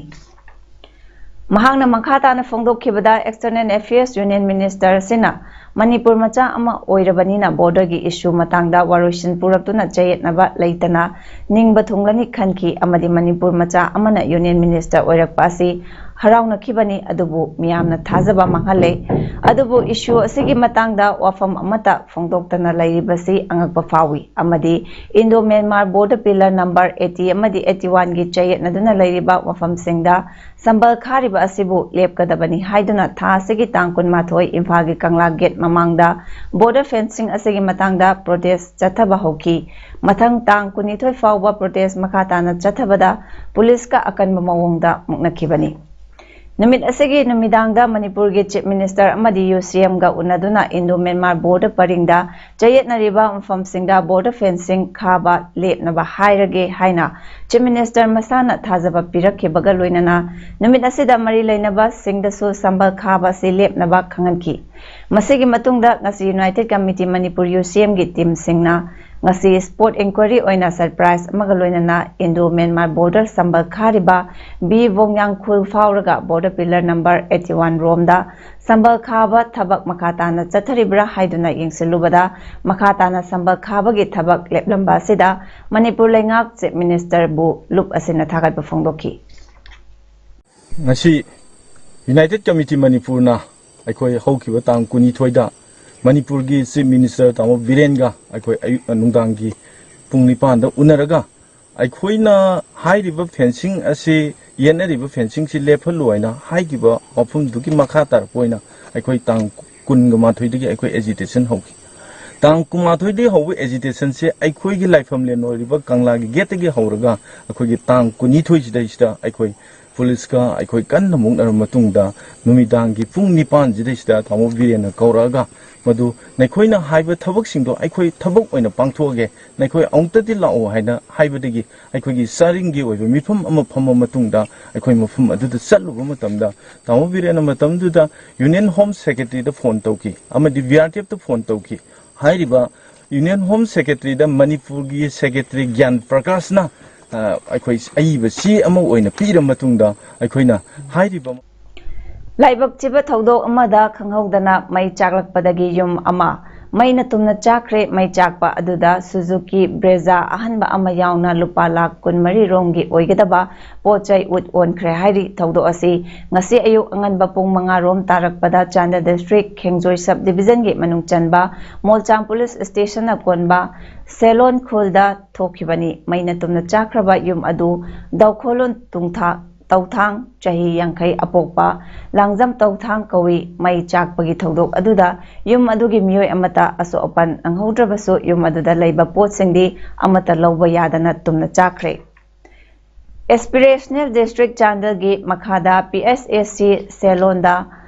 ꯃꯍꯥꯛꯅ ꯃꯈꯥ ꯇꯥꯅ ꯐꯣꯡꯗꯣꯛꯈꯤꯕꯗ, ꯑꯦꯛꯁꯇꯔꯅꯦꯜ ꯑꯦꯐꯤꯌꯔꯁ ꯌꯨꯅꯤꯌꯟ ꯃꯤꯅꯤꯁꯇꯔ ꯑꯁꯤꯅ ꯃꯅꯤꯄꯨꯔ ꯃꯆꯥ ꯑꯃ ꯑꯣꯏꯔꯕꯅꯤꯅ ꯕꯣꯔꯗꯔꯒꯤ ꯏꯁꯨ ꯃꯇꯥꯡꯗ ꯋꯥꯔꯣꯏꯁꯤꯟ ꯄꯨꯔꯛꯇꯨꯅ ꯆꯌꯦꯠꯅꯕ ꯂꯩꯇꯅ ꯅꯤꯡꯕ ꯊꯨꯡꯂꯅꯤ ꯈꯟꯈꯤ ꯑꯃꯗꯤ ꯃꯅꯤꯄꯨꯔ ꯃꯆꯥ ꯑꯃꯅ ꯌꯨꯅꯤꯌꯟ ꯃꯤꯅꯤꯁꯇꯔ ꯑꯣꯏꯔꯛꯄ ꯑꯁꯤ ꯍꯔꯥꯎꯅꯈꯤꯕꯅꯤ, ꯑꯗꯨꯕꯨ ꯃꯤꯌꯥꯝꯅ ꯊꯥꯖꯕ ꯃꯥꯡꯍꯜꯂꯦ꯫ ꯑꯗꯨꯕꯨ ꯏꯁꯨ ꯑꯁꯤꯒꯤ ꯃꯇꯥꯡꯗ ꯋꯥꯐꯝ ꯑꯃꯠꯇ ꯐꯣꯡꯗꯣꯛꯇꯅ ꯂꯩꯔꯤꯕꯁꯤ ꯑꯉꯛꯄ ꯐꯥꯎꯏ ꯑꯃꯗꯤ Indo Myanmar border pillar number eighty ꯑꯃꯗꯤ ꯑꯩꯠꯇꯤ ꯋꯥꯟꯒꯤ ꯆꯌꯦꯠꯅꯗꯨꯅ ꯂꯩꯔꯤꯕ ꯋꯥꯐꯝꯁꯤꯡꯗ ꯁꯝꯕꯜ ꯈꯥꯔꯤꯕ ꯑꯁꯤꯕꯨ ꯂꯦꯞꯀꯗꯕꯅꯤ ꯍꯥꯏꯗꯨꯅ ꯊꯥ ꯑꯁꯤꯒꯤ ꯇꯥꯡ ꯀꯨꯟꯃꯥꯊꯣꯏ ꯏꯝꯐꯥꯜꯒꯤ ꯀꯪꯂꯥ ꯒꯦꯠ ꯃꯃꯥꯡꯗ ꯕꯣꯔꯗꯔ ꯐꯦꯟꯁꯤꯡ ꯑꯁꯤꯒꯤ ꯃꯇꯥꯡꯗ ꯄ꯭ꯔꯣꯇꯦꯁ ꯆꯠꯊꯕ ꯍꯧꯈꯤ꯫ ꯃꯊꯪ ꯇꯥꯡ ꯀꯨꯟꯅꯤꯊꯣꯏ ꯐꯥꯎꯕ ꯄ꯭ꯔꯣꯇꯦꯁ ꯃꯈꯥ ꯇꯥꯅ ꯆꯠꯊꯕꯗ ꯄꯨꯂꯤꯁꯀ ꯑꯀꯟꯕ ꯃꯑꯣꯡꯗ ꯃꯨꯛꯅꯈꯤꯕꯅꯤ꯫ ꯅꯨꯃꯤꯠ ꯑꯁꯤꯒꯤ ꯅꯨꯃꯤꯗꯥꯡꯗ ꯃꯅꯤꯄꯨꯔꯒꯤ Chief Minister ꯑꯃꯗꯤ UCMꯒ ꯎꯅꯗꯨꯅ Indo Myanmar border ꯄꯔꯤꯡꯗ ꯆꯌꯦꯠꯅꯔꯤꯕ ꯃꯐꯝꯁꯤꯡꯗ border fencing ꯈꯥꯕ ꯂꯦꯞꯅꯕ ꯍꯥꯏꯔꯒꯦ ꯍꯥꯏꯅ Chief Minister ꯃꯁꯥꯅ ꯊꯥꯖꯕ ꯄꯤꯔꯛꯈꯤꯕꯒ ꯂꯣꯏꯅꯅ ꯅꯨꯃꯤꯠ ꯑꯁꯤꯗ ꯃꯔꯤ ꯂꯩꯅꯕꯁꯤꯡꯗꯁꯨ ꯁꯝꯕꯜ ꯈꯥꯕ ꯑꯁꯤ ꯂꯦꯞꯅꯕ ꯈꯪꯍꯟꯈꯤ꯫ ꯃꯁꯤꯒꯤ ꯃꯇꯨꯡꯗ ꯉꯁꯤ United Committee Manipur UCMꯒꯤ teamꯁꯤꯡꯅ ꯉꯁꯤ spot inquiry ꯑꯣꯏꯅ surprise ꯑꯃꯒ ꯂꯣꯏꯅꯅ Indo Myanmar border ꯁꯝꯕꯜ Kharif B ꯕꯣꯡꯌꯥꯡ ꯈꯨꯜ ꯐꯥꯎꯔꯒ border pillar number eighty one ꯔꯣꯝꯗ ꯁꯝꯕꯜ ꯈꯥꯕ ꯊꯕꯛ ꯃꯈꯥ ꯇꯥꯅ ꯆꯠꯊꯔꯤꯕ꯭ꯔꯥ ꯍꯥꯏꯗꯨꯅ ꯌꯦꯡꯁꯤꯜꯂꯨꯕꯗ ꯃꯈꯥ ꯇꯥꯅ ꯁꯝꯕꯜ ꯈꯥꯕꯒꯤ ꯊꯕꯛ ꯂꯦꯞꯂꯝꯕ ꯑꯁꯤꯗ ꯃꯅꯤꯄꯨꯔ ꯂꯩꯉꯥꯛ Chief Ministerꯕꯨ ꯂꯨꯞ ꯑꯁꯤꯅ ꯊꯥꯒꯠꯄ ꯐꯣꯡꯗꯣꯛꯈꯤ꯫ ꯉꯁꯤ United Committee ꯃꯅꯤꯄꯨꯔꯅ ꯑꯩꯈꯣꯏ ꯍꯧꯈꯤꯕ ꯇꯥꯡ ꯀꯨꯟꯅꯤꯊꯣꯏꯗ ꯃꯅꯤꯄꯨꯔꯒꯤ Chief Minister ꯇꯥꯃꯣ ꯕꯤꯔꯦꯟꯒ ꯑꯩꯈꯣꯏ ꯑꯌꯨꯛ ꯅꯨꯡꯗꯥꯡꯒꯤ ꯄꯨꯡ ꯅꯤꯄꯥꯟꯗ ꯎꯅꯔꯒ ꯑꯩꯈꯣꯏꯅ ꯍꯥꯏꯔꯤꯕ fencing ꯑꯁꯤ, ꯌꯦꯠꯅꯔꯤꯕ fencingꯁꯤ ꯂꯦꯞꯍꯜꯂꯨ ꯍꯥꯏꯅ ꯍꯥꯏꯈꯤꯕ ꯋꯥꯐꯝꯗꯨꯒꯤ ꯃꯈꯥ ꯇꯥꯔꯛꯄ ꯑꯣꯏꯅ ꯑꯩꯈꯣꯏ ꯇꯥꯡ ꯀꯨꯟꯒ ꯃꯥꯊꯣꯏꯗꯒꯤ ꯑꯩꯈꯣꯏ agitation ꯍꯧꯈꯤ꯫ ꯇꯥꯡ ꯀꯨꯟꯃꯥꯊꯣꯏꯗꯒꯤ ꯍꯧꯕ agitationꯁꯦ ꯑꯩꯈꯣꯏꯒꯤ ꯂꯥꯏꯐꯝꯂꯦꯟ ꯑꯣꯏꯔꯤꯕ ꯀꯪꯂꯥꯒꯤ gateꯇꯒꯤ ꯍꯧꯔꯒ ꯑꯩꯈꯣꯏꯒꯤ ꯇꯥꯡ ꯀꯨꯟꯅꯤꯊꯣꯏꯁꯤꯗꯩꯁꯤꯗ ꯑꯩꯈꯣꯏ policeꯀ ꯑꯩꯈꯣꯏ ꯀꯟꯅ ꯃꯨꯛꯅꯔꯕ ꯃꯇꯨꯡꯗ ꯅꯨꯃꯤꯗꯥꯡꯒꯤ ꯄꯨꯡ ꯅꯤꯄꯥꯟꯁꯤꯗꯩꯁꯤꯗ ꯇꯥꯃꯣ ꯕꯤꯔꯦꯟꯅ ꯀꯧꯔꯛꯑꯒ ꯃꯗꯨ ꯅꯈꯣꯏꯅ ꯍꯥꯏꯕ ꯊꯕꯛꯁꯤꯡꯗꯣ ꯑꯩꯈꯣꯏ ꯊꯕꯛ ꯑꯣꯏꯅ ꯄꯥꯡꯊꯣꯛꯑꯒꯦ, ꯅꯈꯣꯏ ꯑꯃꯨꯛꯇꯗꯤ ꯂꯥꯛꯑꯣ ꯍꯥꯏꯅ ꯍꯥꯏꯕꯗꯒꯤ ꯑꯩꯈꯣꯏꯒꯤ ꯆꯥꯔꯤꯡꯒꯤ ꯑꯣꯏꯕ ꯃꯤꯐꯝ ꯑꯃ ꯐꯝꯃ ꯃꯇꯨꯡꯗ ꯑꯩꯈꯣꯏ ꯃꯐꯝ ꯑꯗꯨꯗ ꯆꯠꯂꯨꯕ ꯃꯇꯝꯗ ꯇꯥꯃꯣ ꯕꯤꯔꯦꯟꯅ ꯃꯇꯝꯗꯨꯗ Union Home Secretaryꯗ phone ꯇꯧꯈꯤ ꯑꯃꯗꯤ VRTFꯇ phone ꯇꯧꯈꯤ꯫ ꯍꯥꯏꯔꯤꯕ Union Home Secretaryꯗ ꯃꯅꯤꯄꯨꯔꯒꯤ Secretary ꯒ꯭ꯌꯥꯟ ꯄ꯭ꯔꯀꯥꯁꯅ, ꯑ, ꯑꯩꯈꯣꯏ ꯑꯏꯕ ꯆꯦ ꯑꯃ ꯑꯣꯏꯅ ꯄꯤꯔ ꯃꯇꯨꯡꯗ ꯑꯩꯈꯣꯏꯅ ꯍꯥꯏꯔꯤꯕ ꯂꯥꯏꯕꯛ ꯊꯤꯕ ꯊꯧꯗꯣꯛ ꯑꯃꯗ ꯈꯪꯍꯧꯗꯅ ꯃꯩ ꯆꯥꯛꯂꯛꯄꯗꯒꯤ ꯌꯨꯝ ꯑꯃ ꯃꯩꯅ ꯇꯨꯝꯅ ꯆꯥꯛꯈ꯭ꯔꯦ꯫ ꯃꯩ ꯆꯥꯛꯄ ꯑꯗꯨꯗ Suzuki Brezza ꯑꯍꯟꯕ ꯑꯃ ꯌꯥꯎꯅ ꯂꯨꯄꯥ ꯂꯥꯈ ꯀꯨꯟꯃꯔꯤ ꯔꯣꯝꯒꯤ ꯑꯣꯏꯒꯗꯕ ꯄꯣꯠ ꯆꯩ ꯎꯠ ꯑꯣꯟꯈ꯭ꯔꯦ ꯍꯥꯏꯔꯤ꯫ ꯊꯧꯗꯣꯛ ꯑꯁꯤ ꯉꯁꯤ ꯑꯌꯨꯛ ꯑꯉꯟꯕ ꯄꯨꯡ ꯃꯉꯥ ꯔꯣꯝ ꯇꯥꯔꯛꯄꯗ ꯆꯥꯟꯗꯦꯜ district ꯈꯦꯡꯖꯣꯏ sub divisionꯒꯤ ꯃꯅꯨꯡ ꯆꯟꯕ ꯃꯣꯜꯆꯥꯡ police stationꯅ ꯀꯣꯟꯕ ꯁꯦꯂꯣꯟ ꯈꯨꯜꯗ ꯊꯣꯛꯈꯤꯕꯅꯤ꯫ ꯃꯩꯅ ꯇꯨꯝꯅ ꯆꯥꯛꯈ꯭ꯔꯕ ꯌꯨꯝ ꯑꯗꯨ ꯗꯧꯈꯣꯂꯣꯟ ꯇꯨꯡꯊꯥ ꯇꯧꯊꯥꯡ, ꯆꯍꯤ ꯌꯥꯡꯈꯩ ꯑꯄꯣꯛꯄ ꯂꯥꯡꯖꯝ ꯇꯧꯊꯥꯡ ꯀꯧꯏ꯫ ꯃꯩ ꯆꯥꯛꯄꯒꯤ ꯊꯧꯗꯣꯛ ꯑꯗꯨꯗ ꯌꯨꯝ ꯑꯗꯨꯒꯤ ꯃꯤꯑꯣꯏ ꯑꯃꯠꯇ ꯑꯁꯣꯛ ꯑꯄꯟ ꯅꯪꯍꯧꯗ꯭ꯔꯕꯁꯨ, ꯌꯨꯝ ꯑꯗꯨꯗ ꯂꯩꯕ ꯄꯣꯠꯁꯤꯡꯗꯤ ꯑꯃꯠꯇ ꯂꯧꯕ ꯌꯥꯗꯅ ꯇꯨꯝꯅ ꯆꯥꯛꯈ꯭ꯔꯦ꯫ ꯑꯦꯁꯄꯤꯔꯦꯁꯅꯦꯜ ꯗꯤꯁꯇ꯭ꯔꯤꯛ ꯆꯥꯟꯗꯦꯜꯒꯤ ꯃꯈꯥꯗ ꯄꯤ ꯑꯦꯁ ꯑꯦꯁ ꯁꯤ ꯁꯦꯂꯣꯟꯗ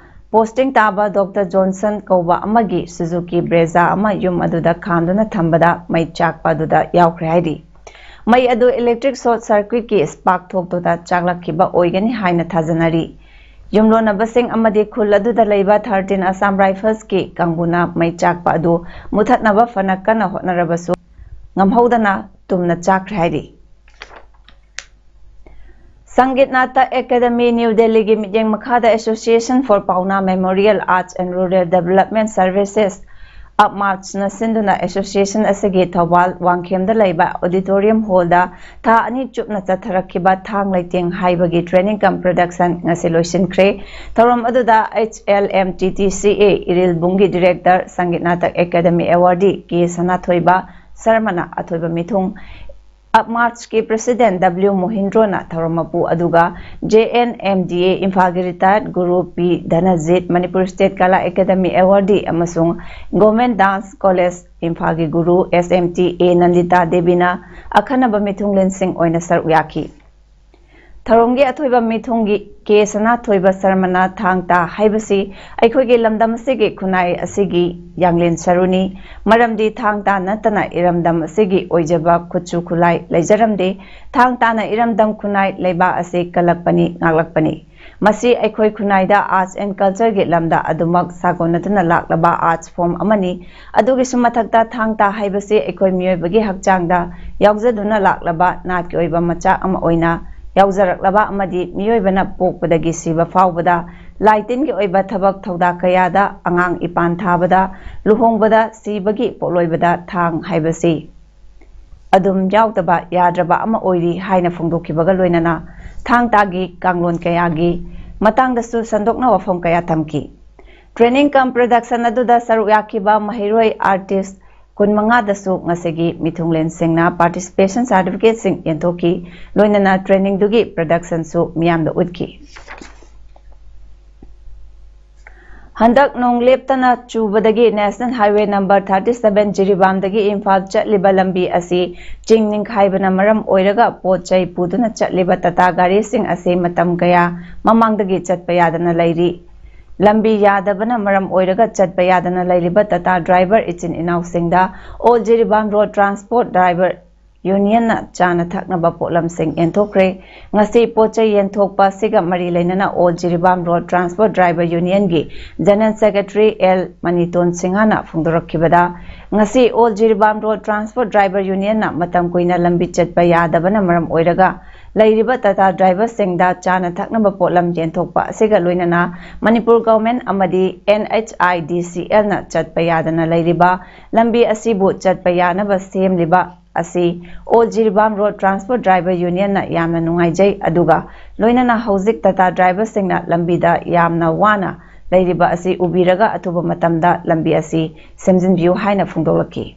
ꯄꯣꯁꯇꯤꯡ ꯇꯥꯕ ꯗꯣꯛꯇꯔ ꯖꯣꯟꯁꯟ ꯀꯧꯕ ꯑꯃꯒꯤ ꯁꯨꯖꯨꯀꯤ ꯕ꯭ꯔꯦꯖꯥ ꯑꯃ ꯌꯨꯝ ꯑꯗꯨꯗ ꯈꯥꯝꯗꯨꯅ ꯊꯝꯕꯗ ꯃꯩ ꯆꯥꯛꯄ ꯑꯗꯨꯗ ꯌꯥꯎꯈ꯭ꯔꯦ ꯍꯥꯏꯔꯤ꯫ ꯃꯩ ꯑꯗꯨ ꯏꯂꯦꯛꯇ꯭ꯔꯤꯛ ꯁꯣꯔꯠ ꯁꯔꯀ꯭ꯌꯨꯠꯀꯤ ꯁ꯭ꯄꯥꯔꯛ ꯊꯣꯛꯇꯨꯅ ꯆꯥꯛꯂꯛꯈꯤꯕ ꯑꯣꯏꯒꯅꯤ ꯍꯥꯏꯅ ꯊꯥꯖꯅꯔꯤ꯫ ꯌꯨꯝꯂꯣꯟꯅꯕꯁꯤꯡ ꯑꯃꯗꯤ ꯈꯨꯜ ꯑꯗꯨꯗ ꯂꯩꯕ ꯊꯥꯔꯇꯤꯟ ꯑꯁꯥꯝ ꯔꯥꯏꯐꯜꯁꯀꯤ ꯀꯥꯡꯕꯨꯅ ꯃꯩ ꯆꯥꯛꯄ ꯑꯗꯨ ꯃꯨꯊꯠꯅꯕ ꯐꯅ ꯀꯟꯅ ꯍꯣꯠꯅꯔꯕꯁꯨ ꯉꯝꯍꯧꯗꯅ ꯇꯨꯝꯅ ꯆꯥꯛꯈ꯭ꯔꯦ ꯍꯥꯏꯔꯤ꯫ ꯁꯪꯒꯤꯠ ꯅꯥꯇꯛ ꯑꯦꯀꯥꯗꯦꯃꯤ ꯅ꯭ꯌꯨ ꯗꯦꯜꯂꯤꯒꯤ ꯃꯤꯠꯌꯦꯡ ꯃꯈꯥꯗ Association for Pauna Memorial Arts and Rural Development Services, ꯑꯞ ꯃꯥꯔꯆꯅ ꯁꯤꯟꯗꯨꯅ ꯑꯦꯁꯣꯁꯤꯌꯦꯁꯟ ꯑꯁꯤꯒꯤ ꯊꯧꯕꯥꯜ ꯋꯥꯡꯈꯦꯝꯗ ꯂꯩꯕ ꯑꯣꯗꯤꯇꯣꯔꯤꯌꯝ ꯍꯣꯜꯗ ꯊꯥ ꯑꯅꯤ ꯆꯨꯞꯅ ꯆꯠꯊꯔꯛꯈꯤꯕ ꯊꯥꯡ ꯂꯩꯇꯦꯡ ꯍꯥꯏꯕꯒꯤ ꯇ꯭ꯔꯦꯅꯤꯡ ꯀꯝ ꯄ꯭ꯔꯗꯛꯁꯟ ꯉꯁꯤ ꯂꯣꯏꯁꯤꯟꯈ꯭ꯔꯦ꯫ ꯊꯧꯔꯝ ꯑꯗꯨꯗ H L M T T C A ꯏꯔꯤꯜꯕꯨꯡꯒꯤ director, Sangeet Natak academy ꯑꯦꯋꯥꯔꯗꯤ ꯀꯦ ꯁꯅꯥꯊꯣꯏꯕ ꯁꯔꯃꯅ ꯑꯊꯣꯏꯕ ꯃꯤꯊꯨꯡ, ꯑꯞ ꯃꯥꯔꯆꯀꯤ ꯄ꯭ꯔꯦꯁꯤꯗꯦꯟꯠ ꯗꯕ꯭ꯂꯤꯎ ꯃꯣꯍꯤꯟꯗ꯭ꯔꯣꯅ ꯊꯧꯔꯝ ꯃꯄꯨ, ꯑꯗꯨꯒ ꯖꯦ ꯑꯦꯟ ꯑꯦꯝ ꯗꯤ ꯑꯦ ꯏꯝꯐꯥꯜꯒꯤ ꯔꯤꯇꯥꯌꯔꯠ ꯒꯨꯔꯨ ꯄꯤ ꯙꯅꯖꯤꯠ, ꯃꯅꯤꯄꯨꯔ ꯁ꯭ꯇꯦꯠ ꯀꯂꯥ ꯑꯦꯀꯥꯗꯦꯃꯤ ꯑꯦꯋꯥꯔꯗꯤ ꯑꯃꯁꯨꯡ ꯒꯣꯔꯃꯦꯟꯠ ꯗꯥꯟꯁ ꯀꯣꯂꯦꯖ ꯏꯝꯐꯥꯜꯒꯤ ꯒꯨꯔꯨ ꯑꯦꯁ ꯑꯦꯝ ꯇꯤ ꯑꯦ ꯅꯟꯗꯤꯇꯥ ꯗꯦꯕꯤꯅ ꯑꯈꯟꯅꯕ ꯃꯤꯊꯨꯡꯂꯦꯟꯁꯤꯡ ꯑꯣꯏꯅ ꯁꯔꯨꯛ ꯌꯥꯈꯤ꯫ ꯊꯧꯔꯝꯒꯤ ꯑꯊꯣꯏꯕ ꯃꯤꯊꯨꯡꯒꯤ ꯀꯦ ꯁꯅꯥꯊꯣꯏꯕ ꯁꯔꯃꯅ ꯊꯥꯡ ꯇꯥ ꯍꯥꯏꯕꯁꯤ ꯑꯩꯈꯣꯏꯒꯤ ꯂꯝꯗꯝ ꯑꯁꯤꯒꯤ ꯈꯨꯟꯅꯥꯏ ꯑꯁꯤꯒꯤ ꯌꯥꯡꯂꯦꯟ ꯁꯔꯨꯅꯤ꯫ ꯃꯔꯝꯗꯤ ꯊꯥꯡ ꯇꯥ ꯅꯠꯇꯅ ꯏꯔꯝꯗꯝ ꯑꯁꯤꯒꯤ ꯑꯣꯏꯖꯕ ꯈꯨꯠꯁꯨ ꯈꯨꯠꯂꯥꯏ ꯂꯩꯖꯔꯝꯗꯦ꯫ ꯊꯥꯡ ꯇꯥꯅ ꯏꯔꯝꯗꯝ ꯈꯨꯟꯅꯥꯏ ꯂꯩꯕꯥꯛ ꯑꯁꯤ ꯀꯜꯂꯛꯄꯅꯤ, ꯉꯥꯛꯂꯛꯄꯅꯤ꯫ ꯃꯁꯤ ꯑꯩꯈꯣꯏ ꯈꯨꯟꯅꯥꯏꯗ ꯑꯥꯔꯠꯁ ꯑꯦꯟ ꯀꯜꯆꯔꯒꯤ ꯂꯝꯗ ꯑꯗꯨꯃꯛ ꯁꯥꯒꯣꯟꯅꯗꯨꯅ ꯂꯥꯛꯂꯕ ꯑꯥꯔꯠꯁ ꯐꯣꯔꯝ ꯑꯃꯅꯤ꯫ ꯑꯗꯨꯒꯤꯁꯨ ꯃꯊꯛꯇ ꯊꯥꯡ ꯇꯥ ꯍꯥꯏꯕꯁꯤ ꯑꯩꯈꯣꯏ ꯃꯤꯑꯣꯏꯕꯒꯤ ꯍꯛꯆꯥꯡꯗ ꯌꯥꯎꯖꯗꯨꯅ ꯂꯥꯛꯂꯕ ꯅꯥꯠꯀꯤ ꯑꯣꯏꯕ ꯃꯆꯥꯛ ꯑꯃ ꯑꯣꯏꯅ ꯌꯥꯎꯖꯔꯛꯂꯕ ꯑꯃꯗꯤ ꯃꯤꯑꯣꯏꯕꯅ ꯄꯣꯛꯄꯗꯒꯤ ꯁꯤꯕ ꯐꯥꯎꯕꯗ ꯂꯥꯏ ꯇꯤꯟꯒꯤ ꯑꯣꯏꯕ ꯊꯕꯛ ꯊꯧꯗꯥ ꯀꯌꯥꯗ, ꯑꯉꯥꯡ ꯏꯄꯥꯟ ꯊꯥꯕꯗ, ꯂꯨꯍꯣꯡꯕꯗ, ꯁꯤꯕꯒꯤ ꯄꯣꯠꯂꯣꯏꯕꯗ ꯊꯥꯡ ꯍꯥꯏꯕꯁꯤ ꯑꯗꯨꯝ ꯌꯥꯎꯗꯕ ꯌꯥꯗ꯭ꯔꯕ ꯑꯃ ꯑꯣꯏꯔꯤ ꯍꯥꯏꯅ ꯐꯣꯡꯗꯣꯛꯈꯤꯕꯒ ꯂꯣꯏꯅꯅ ꯊꯥꯡ ꯇꯥꯒꯤ ꯀꯥꯡꯂꯣꯟ ꯀꯌꯥꯒꯤ ꯃꯇꯥꯡꯗꯁꯨ ꯁꯟꯗꯣꯛꯅ ꯋꯥꯐꯝ ꯀꯌꯥ ꯊꯝꯈꯤ꯫ ꯇ꯭ꯔꯦꯅꯤꯡ ꯀꯝ ꯄ꯭ꯔꯗꯛꯁꯟ ꯑꯗꯨꯗ ꯁꯔꯨꯛ ꯌꯥꯈꯤꯕ ꯃꯍꯩꯔꯣꯏ ꯑꯥꯔꯇꯤꯁ ꯀꯨꯟꯃꯉꯥꯗꯁꯨ ꯉꯁꯤꯒꯤ ꯃꯤꯊꯨꯡꯂꯦꯟꯁꯤꯡꯅ ꯄꯥꯔꯇꯤꯁꯤꯄꯦꯁꯟ ꯁꯥꯔꯇꯤꯐꯤꯀꯦꯠꯁꯤꯡ ꯌꯦꯟꯊꯣꯛꯈꯤ꯫ ꯂꯣꯏꯅꯅ ꯇ꯭ꯔꯦꯅꯤꯡꯗꯨꯒꯤ ꯄ꯭ꯔꯗꯛꯁꯟꯁꯨ ꯃꯤꯌꯥꯝꯗ ꯎꯠꯈꯤ꯫ ꯍꯟꯗꯛ ꯅꯣꯡ ꯂꯦꯞꯇꯅ ꯆꯨꯕꯗꯒꯤ National Highway number thirty seven ꯖꯤꯔꯤꯕꯥꯝꯗꯒꯤ Imphal ꯆꯠꯂꯤꯕ ꯂꯝꯕꯤ ꯑꯁꯤ ꯆꯤꯡ ꯅꯤꯡꯈꯥꯏꯕꯅ ꯃꯔꯝ ꯑꯣꯏꯔꯒ ꯄꯣꯠ ꯆꯩ ꯄꯨꯗꯨꯅ ꯆꯠꯂꯤꯕ ꯇꯥꯇꯥ ꯒꯥꯔꯤꯁꯤꯡ ꯑꯁꯤ ꯃꯇꯝ ꯀꯌꯥ ꯃꯃꯥꯡꯗꯒꯤ ꯆꯠꯄ ꯌꯥꯗꯅ ꯂꯩꯔꯤ꯫ ꯂꯝꯕꯤ ꯌꯥꯗꯕꯅ ꯃꯔꯝ ꯑꯣꯏꯔꯒ ꯆꯠꯄ ꯌꯥꯗꯅ ꯂꯩꯔꯤꯕ ꯇꯥꯇꯥ ꯗ꯭ꯔꯥꯏꯚꯔ ꯏꯆꯤꯟ ꯏꯅꯥꯎꯁꯤꯡꯗ all Jiribam road transport driver ꯌꯨꯅꯤꯌꯟꯅ ꯆꯥꯅ ꯊꯛꯅꯕ ꯄꯣꯠꯂꯝꯁꯤꯡ ꯌꯦꯟꯊꯣꯛꯈ꯭ꯔꯦ꯫ ꯉꯁꯤ ꯄꯣꯠ ꯆꯩ ꯌꯦꯟꯊꯣꯛꯄ ꯑꯁꯤꯒ ꯃꯔꯤ ꯂꯩꯅꯅ all Jiribam road transport driver ꯌꯨꯅꯤꯌꯟꯒꯤ ꯖꯦꯅꯔꯦꯜ ꯁꯦꯀ꯭ꯔꯦꯇꯔꯤ ꯑꯦꯜ ꯃꯅꯤꯇꯣꯟ ꯁꯤꯡꯍꯅ ꯐꯣꯡꯗꯣꯔꯛꯈꯤꯕꯗ, ꯉꯁꯤ all Jiribam road transport driver ꯌꯨꯅꯤꯌꯟꯅ ꯃꯇꯝ ꯀꯨꯏꯅ ꯂꯝꯕꯤ ꯆꯠꯄ ꯌꯥꯗꯕꯅ ꯃꯔꯝ ꯑꯣꯏꯔꯒ ꯂꯩꯔꯤꯕ ꯇꯥꯇꯥ ꯗ꯭ꯔꯥꯏꯚꯔꯁꯤꯡꯗ ꯆꯥꯅ ꯊꯛꯅꯕ ꯄꯣꯠꯂꯝ ꯌꯦꯟꯊꯣꯛꯄ ꯑꯁꯤꯒ ꯂꯣꯏꯅꯅ ꯃꯅꯤꯄꯨꯔ ꯒꯚꯔꯟꯃꯦꯟꯠ ꯑꯃꯗꯤ NHIDCLꯅ ꯆꯠꯄ ꯌꯥꯗꯅ ꯂꯩꯔꯤꯕ ꯂꯝꯕꯤ ꯑꯁꯤꯕꯨ ꯆꯠꯄ ꯌꯥꯅꯕ ꯁꯦꯝꯂꯤꯕ ꯑꯁꯤ all Jiribam road transport driver ꯌꯨꯅꯤꯌꯟꯅ ꯌꯥꯝꯅ ꯅꯨꯡꯉꯥꯏꯖꯩ, ꯑꯗꯨꯒ ꯂꯣꯏꯅꯅ ꯍꯧꯖꯤꯛ ꯇꯥꯇꯥ ꯗ꯭ꯔꯥꯏꯚꯔꯁꯤꯡꯅ ꯂꯝꯕꯤꯗ ꯌꯥꯝꯅ ꯋꯥꯅ ꯂꯩꯔꯤꯕ ꯑꯁꯤ ꯎꯕꯤꯔꯒ ꯑꯊꯨꯕ ꯃꯇꯝꯗ ꯂꯝꯕꯤ ꯑꯁꯤ ꯁꯦꯝꯖꯤꯟꯕꯤꯌꯨ ꯍꯥꯏꯅ ꯐꯣꯡꯗꯣꯛꯂꯛꯈꯤ꯫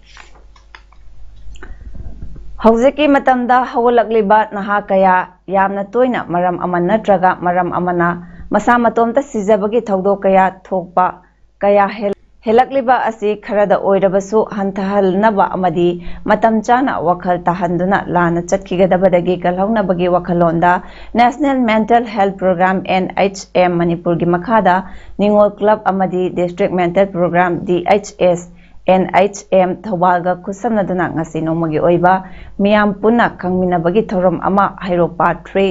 ꯍꯧꯖꯤꯛꯀꯤ ꯃꯇꯝꯗ ꯍꯧꯒꯠꯂꯛꯂꯤꯕ ꯅꯍꯥ ꯀꯌꯥ ꯌꯥꯝꯅ ꯇꯣꯏꯅ ꯃꯔꯝ ꯑꯃ ꯅꯠꯇ꯭ꯔꯒ ꯃꯔꯝ ꯑꯃꯅ ꯃꯁꯥ ꯃꯇꯣꯝꯇ ꯁꯤꯖꯕꯒꯤ ꯊꯧꯗꯣꯛ ꯀꯌꯥ ꯊꯣꯛꯄ ꯀꯌꯥ ꯍꯦꯜ-, ꯍꯦꯜꯂꯛꯂꯤꯕ ꯑꯁꯤ ꯈꯔꯗ ꯑꯣꯏꯔꯕꯁꯨ ꯍꯟꯊꯍꯟꯅꯕ ꯑꯃꯗꯤ ꯃꯇꯝ ꯆꯥꯅ ꯋꯥꯈꯜ ꯇꯥꯍꯟꯗꯨꯅ ꯂꯥꯟꯅ ꯆꯠꯈꯤꯒꯗꯕꯗꯒꯤ ꯀꯜꯍꯧꯅꯕꯒꯤ ꯋꯥꯈꯜꯂꯣꯟꯗ National Mental Health Program, NHM, ꯃꯅꯤꯄꯨꯔꯒꯤ ꯃꯈꯥꯗ ꯅꯤꯉꯣꯜ ꯀ꯭ꯂꯕ ꯑꯃꯗꯤ District Mental Program, DHS, NHM, ꯊꯧꯕꯥꯜꯒ ꯈꯨꯠꯁꯝꯅꯗꯨꯅ ꯉꯁꯤ ꯅꯣꯡꯃꯒꯤ ꯑꯣꯏꯕ ꯃꯤꯌꯥꯝ ꯄꯨꯟꯅ ꯈꯪꯃꯤꯟꯅꯕꯒꯤ ꯊꯧꯔꯝ ꯑꯃ ꯍꯩꯔꯣꯛ ꯄꯥꯠ ꯊ꯭ꯔꯤ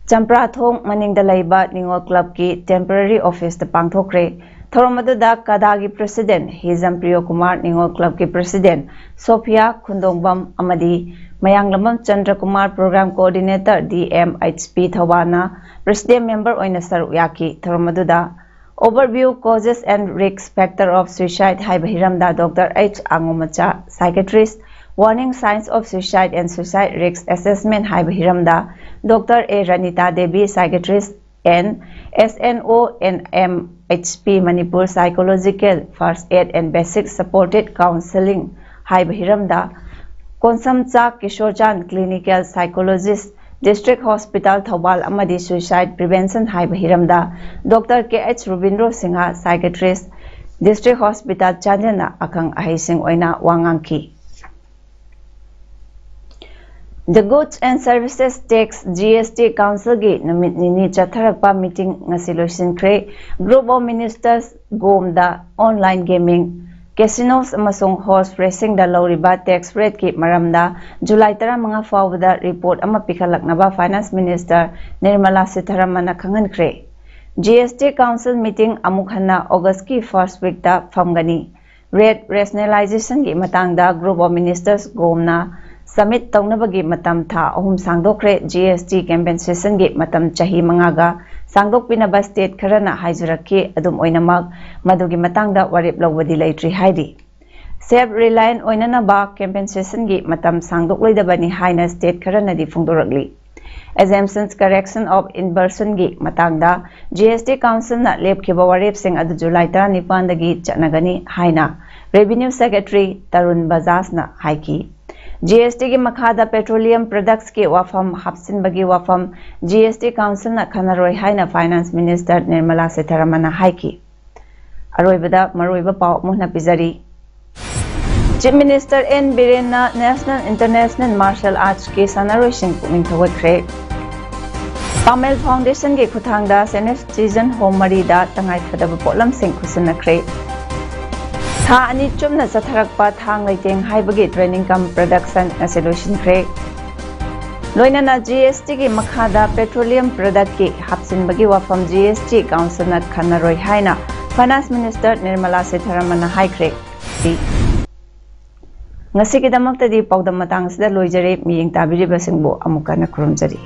ꯆꯝꯄ꯭ꯔꯥꯊꯣꯡ ꯃꯅꯤꯡꯗ ꯂꯩꯕ ꯅꯤꯉꯣꯜ ꯀ꯭ꯂꯕꯀꯤ temporary officeꯇ ꯄꯥꯡꯊꯣꯛꯈ꯭ꯔꯦ꯫ ꯊꯧꯔꯝ ꯑꯗꯨꯗ ꯀꯗꯥꯒꯤ president ꯍꯤꯖꯝ ꯄ꯭ꯔꯤꯌꯣ ꯀꯨꯃꯥꯔ, ꯅꯤꯉꯣꯜ ꯀ꯭ꯂꯕꯀꯤ president ꯁꯣꯐꯤꯌꯥ ꯈꯨꯟꯗꯣꯡꯕꯝ ꯑꯃꯗꯤ ꯃꯌꯥꯡꯂꯝꯕꯝ Chandra Kumar, program coordinator, DMHP, ꯊꯧꯕꯥꯜꯅ president member ꯑꯣꯏꯅ ꯁꯔꯨꯛ ꯌꯥꯈꯤ꯫ ꯊꯧꯔꯝ ꯑꯗꯨꯗ Overview, Causes and Risk Factor of Suicide ꯍꯥꯏꯕ ꯍꯤꯔꯝꯗ Doctor H ꯑꯉꯣꯃꯆꯥ, psychiatrist, Warning Signs of Suicide and Suicide Risk Assessment ꯍꯥꯏꯕ ꯍꯤꯔꯝꯗ Doctor A ꯔꯅꯤꯇꯥ Devi, psychiatrist, and SNO NMHP, Manipur, Psychological First Aid and Basic Supported Counseling ꯍꯥꯏꯕ ꯍꯤꯔꯝꯗ ꯀꯣꯟꯁꯝꯆꯥ ꯀꯤꯁꯣꯔꯆꯥꯟ, clinical psychologist, District Hospital Thoubal ꯑꯃꯗꯤ Suicide Prevention ꯍꯥꯏꯕ ꯍꯤꯔꯝꯗ Doctor K H Rubindro Singha, Psychiatrist, District Hospital ꯆꯥꯟꯗꯦꯜꯅ ꯑꯈꯪ ꯑꯍꯩꯁꯤꯡ ꯑꯣꯏꯅ ꯋꯥ ꯉꯥꯡꯈꯤ꯫ The Goods and Services Tax, G S T, Councilꯒꯤ ꯅꯨꯃꯤꯠ ꯅꯤꯅꯤ ꯆꯠꯊꯔꯛꯄ meeting ꯉꯁꯤ ꯂꯣꯏꯁꯤꯟꯈ꯭ꯔꯦ꯫ Group of Ministers ꯒꯣꯝꯗ online gaming, casinos ꯑꯃꯁꯨꯡ horse racingꯗ ꯂꯧꯔꯤꯕ tax rateꯀꯤ ꯃꯔꯝꯗ July ꯇꯔꯥꯃꯉꯥ ꯐꯥꯎꯕꯗ report ꯑꯃ ꯄꯤꯈꯠꯂꯛꯅꯕ Finance Minister Nirmala Sitharamanꯅ ꯈꯪꯍꯟꯈ꯭ꯔꯦ꯫ G S T Council meeting ꯑꯃꯨꯛ ꯍꯟꯅ Augustꯀꯤ first weekꯇ ꯐꯝꯒꯅꯤ꯫ Rate rationalizationꯒꯤ ꯃꯇꯥꯡꯗ Group of Ministers ꯒꯣꯝꯅ submit ꯇꯧꯅꯕꯒꯤ ꯃꯇꯝ ꯊꯥ ꯑꯍꯨꯝ ꯁꯥꯡꯗꯣꯛꯈ꯭ꯔꯦ꯫ G S T compensationꯒꯤ ꯃꯇꯝ ꯆꯍꯤ ꯃꯉꯥꯒ ꯁꯥꯡꯗꯣꯛꯄꯤꯅꯕ state ꯈꯔꯅ ꯍꯥꯏꯖꯔꯛꯈꯤ꯫ ꯑꯗꯨꯝ ꯑꯣꯏꯅꯃꯛ, ꯃꯗꯨꯒꯤ ꯃꯇꯥꯡꯗ ꯋꯥꯔꯦꯞ ꯂꯧꯕꯗꯤ ꯂꯩꯇ꯭ꯔꯤ ꯍꯥꯏꯔꯤ꯫ Self reliant ꯑꯣꯏꯅꯅꯕ compensationꯒꯤ ꯃꯇꯝ ꯁꯥꯡꯗꯣꯛꯂꯣꯏꯗꯕꯅꯤ ꯍꯥꯏꯅ state ꯈꯔꯅꯗꯤ ꯐꯣꯡꯗꯣꯔꯛꯂꯤ꯫ Exemptions, correction of inversionꯒꯤ ꯃꯇꯥꯡꯗ G S T Councilꯅ ꯂꯦꯞꯈꯤꯕ ꯋꯥꯔꯦꯞꯁꯤꯡ ꯑꯗꯨ July ꯇꯔꯥꯅꯤꯄꯥꯟꯗꯒꯤ ꯆꯠꯅꯒꯅꯤ ꯍꯥꯏꯅ Revenue Secretary Tarun Bajajꯅ ꯍꯥꯏꯈꯤ꯫ G S Tꯒꯤ ꯃꯈꯥꯗ petroleum productsꯀꯤ ꯋꯥꯐꯝ ꯍꯥꯞꯆꯤꯟꯕꯒꯤ ꯋꯥꯐꯝ G S T Councilꯅ ꯈꯟꯅꯔꯣꯏ ꯍꯥꯏꯅ Finance Minister Nirmala Sitharamanꯅ ꯍꯥꯏꯈꯤ꯫ ꯑꯔꯣꯏꯕꯗ ꯃꯔꯨꯑꯣꯏꯕ ꯄꯥꯎ ꯑꯃꯨꯛ ꯍꯟꯅ ꯄꯤꯖꯔꯤ꯫ Chief Minister N Birenꯅ National International Martial Artsꯀꯤ ꯁꯥꯟꯅꯔꯣꯏꯁꯤꯡ ꯄꯨꯛꯅꯤꯡ ꯊꯧꯒꯠꯈ꯭ꯔꯦ꯫ ꯄꯥꯃꯦꯜ Foundationꯒꯤ ꯈꯨꯠꯊꯥꯡꯗ senior citizen home ꯃꯔꯤꯗ ꯇꯉꯥꯏꯐꯗꯕ ꯄꯣꯠꯂꯝꯁꯤꯡ ꯈꯨꯠꯁꯤꯟꯅꯈ꯭ꯔꯦ꯫ ꯊꯥ ꯑꯅꯤ ꯆꯨꯞꯅ ꯆꯠꯊꯔꯛꯄ ꯊꯥꯡ ꯂꯩꯇꯦꯡ ꯍꯥꯏꯕꯒꯤ training cum production ꯉꯁꯤ ꯂꯣꯏꯁꯤꯟꯈ꯭ꯔꯦ꯫ ꯂꯣꯏꯅꯅ G S Tꯒꯤ ꯃꯈꯥꯗ petroleum productꯀꯤ ꯍꯥꯞꯆꯤꯟꯕꯒꯤ ꯋꯥꯐꯝ G S T Councilꯅ ꯈꯟꯅꯔꯣꯏ ꯍꯥꯏꯅ Finance Minister Nirmala Sitharamanꯅ ꯍꯥꯏꯈ꯭ꯔꯦ꯫ ꯉꯁꯤꯒꯤꯗꯃꯛꯇꯗꯤ ꯄꯥꯎꯗꯝ ꯃꯇꯥꯡ ꯑꯁꯤꯗ ꯂꯣꯏꯖꯔꯦ꯫ ꯃꯤꯠꯌꯦꯡ ꯇꯥꯕꯤꯔꯤꯕꯁꯤꯡꯕꯨ ꯑꯃꯨꯛ ꯍꯟꯅ ꯈꯨꯔꯨꯝꯖꯔꯤ꯫